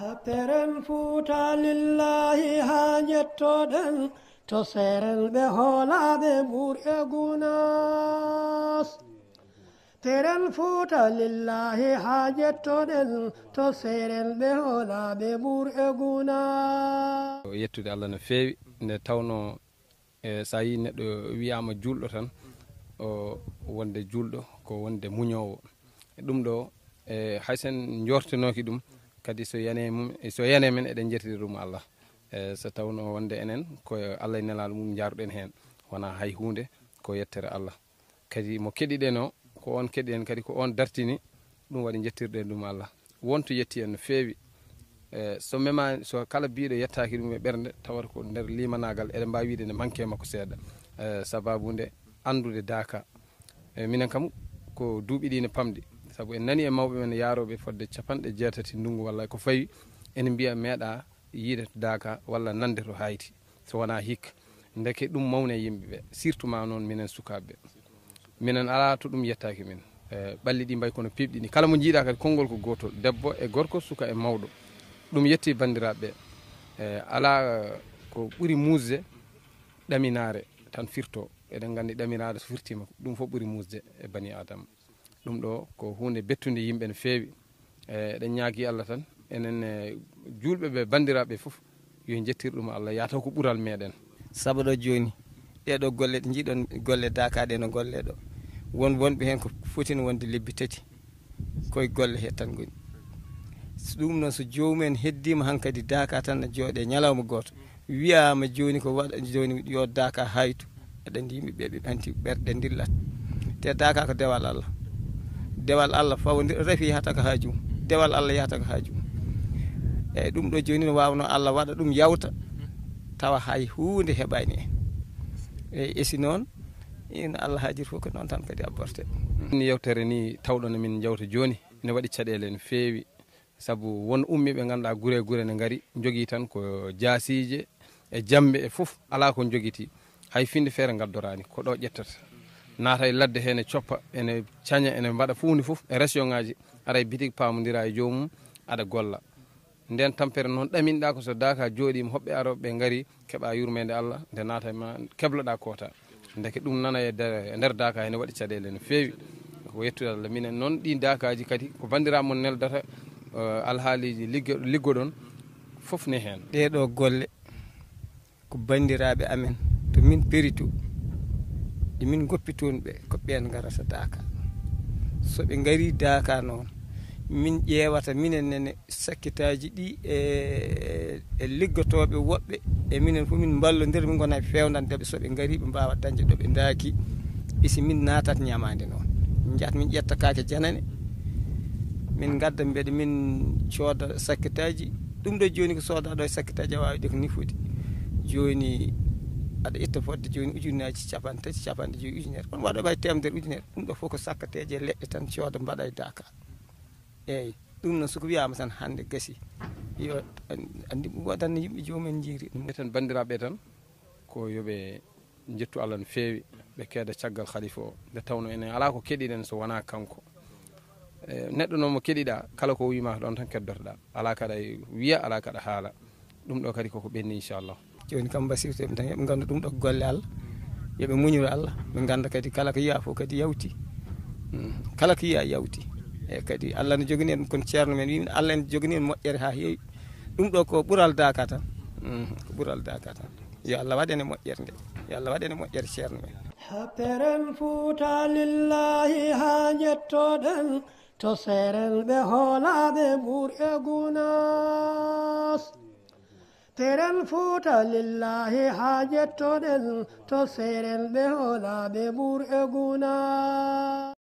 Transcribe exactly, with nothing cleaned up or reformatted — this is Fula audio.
Peren Fuuta lillahi haa njettoɗen to seerenɓe hoolaaɓe Mbuur e Gunaas. Peren Fuuta lillahi haa njettoɗen to seerenɓe hoolaaɓe Mbuur e Gunaas. Yettude Allah no feewi nde tawnoo e so a yii neɗɗo wiyaama juulɗo tan, o wonde juulɗo ko wonde muñoowo. E ɗum ɗo, e hay sen njortinooki ɗum, kadi so yane mum, so yane men eɗen njettiri ɗum Allah. E so tawnoo wonde enen ko Allah e nelaaɗo mum njaaruɗen heen, wonaa hay huunde, ko yettere Allah. Kadi mo keɗiɗen o, ko on keɗiɗen kadi ko on dartini, ɗum waɗi njettirɗen ɗum Allah. Wonto yetti en no feewi. E so mema, so kala biiɗo yettaaki ɗum e ɓernde, tawata ko nder limanaagal, eɗen mbaawi wiide ne manque makko seeɗa. E sababu nde anndude daaka. E minen kam ko duuɓi ɗi ne pamɗi, sabu en nani e mawɓe men yaarooɓe fodde capanɗe jeetati ndunngu walla ko fawi, en mbiya meeɗa yiide to daaka walla nande to hayti, so wonaa hikka. Ndeke ɗum mawne yimɓe ɓe, surtout ma noon minen sukaaɓe ɓe. Minen alaa to ɗum yettaaki min. E ɓalli ɗi mbayi kono piɓɗi ni. Kala mo njiiɗa kadi konngol ko gootol, debbo e gorko, suka e mawɗo. Ɗum yetti banndiraaɓe ɓe. E alaa ko ɓuri muusde ɗaminaare tan firto. Eɗen nganndi ɗaminaare so firtiima, ɗum fof ɓuri muusde e bani Aadama. Ɗum ɗo ko huunde bettunde yimɓe no feewi. E, eɗen ñaagii Allah tan, enen, e, juulɓe ɓe, banndiraaɓe fof, yo njettir ɗum Allah, yaata ko ɓural meɗen. Sabu ɗo jooni, ɗee ɗo golle ɗe njiɗon golle daakaaɗe no golle ɗo. Won wonɓe heen ko fotino wonde lebbi tati, koye golle he tan ngoni. So ɗum noon, so joomum en heddiima hankadi daaka tan no jooɗe ñalawma gooto, wiyaama jooni ko waɗa jooni yo daaka haytu. Aɗa anndi yimɓe ɓe, ɓe ɓanti ɓerɗe ndillat. Te daaka ko dewal Allah. Dewal Allah fawo ndi-, refi yahata ko haaju mum. Dewal Allah yahata ko haaju mum. Eyyi, ɗum ɗo jooni no waawno Allah waɗa ɗum yawta, tawa hay huunde heɓaani en. Eyyi, e si noon, ina Allah haajiri fof ko noon tan kadi abborte. Ni yewtere ni tawɗo no min jawta jooni, ina waɗi caɗeele no feewi. Sabu won ummiiɓe ngannduɗaa gure e gure ne ngari, njogii tan ko jaasiije e jammbe e fof, alaa ko njogitii. Hay finde feere ngaddoraani, ko ɗo ƴettata. Naata e ladde heen e coppa, ene caña, ene mbaɗa fof ni fof e région ŋaaji, ara e bitik paamondira e joomum, aɗa golla. Nden tampere noon ɗaminɗaa ko so daaka jooɗiima, hoɓɓe arooɓe ɓe ngari, keɓa yurmeende Allah, nde naata e ma, kebloɗaa koota. Ndeke ɗum nana e nder, e nder daaka, ene waɗi caɗeele no feewi. Ko yettude Allah, minen noon ɗi daakaaji kadi, ko banndiraaɓe mon neldata, eh, alhaaliiji liggo-, liggoɗon, fof ne heen. Ɗee ɗo golle ko banndiraaɓe amen, to min peritu, ɗe min ngoppi toon ɓe, ko ɓeen ngarata daaka. So ɓe ngarii daaka noon, min ƴeewata minen nene sakkitaaji ɗi e, e liggotooɓe woɓɓe e minen fof min mballondira, min ngona e feewndande ɓe, so ɓe ngarii ɓe mbaawa dañde ɗo ɓe ndaaki. E si min naatat ñamaande noon, min njahata min ƴetta kaake janane, min ngadda mbeɗa min cooda sakkitaaji. Ɗum ɗo jooni ko sooda ɗo e sakkitaaji a waawi de ko ni foti. Jooni aɗa itta fodde jooni ujunnaaji capanɗe tati, capanɗe joyi, ujunere. Kono waɗa ɓay teemedere ujunere. Ɗum ɗo fof ko sakkateeje leɗɗe tan cooda mbaɗa e daaka. Eyyi, ɗum noon so ko wiyaama tan hannde gasi. Yo an-, anndi ɗum waɗanno yimɓe joomum en njiiri ɗum. Tan banndiraaɓe tan ko yo ɓe njettu Allah no feewi, ɓe keeda caggal Khalifa o. Nde tawno enen alaa ko keɗiɗen so wonaa kanko. E, neɗɗo noon mo keɗiɗaa, kala ko wiima ɗoon tan keddotoɗaa. Alaa kaɗa wiya, alaa kaɗa haala. Ɗum ɗo kadi koko ɓenni, inchallah. Jooni kam mbasiytoɓe tan, yoɓe ngandu ɗum ɗo ko golle Allah. Yoɓe muñuru Allah, ɓe ngannda kadi kala ko yiya fof kadi yawti. Mm. Kala ko yiya yawti. E kadi Allah no jogini en ɗum, kono ceerno men wiimi Allah en jogini en moƴƴere haa heewi. Ɗum ɗo ko ɓural daaka tan. Mm. Ko ɓural daaka tan. Yo Allah waɗ en e moƴƴere nde. Yo Allah waɗ en e moƴƴere ceerno men. Peren Fuuta lillahi haa njettoɗen to seerenɓe hoolaaɓe Mbuur e Gunaas. Peren Fuuta lillahi haa njettoɗen to seerenɓe hoolaaɓe Mbuur e Gunaas.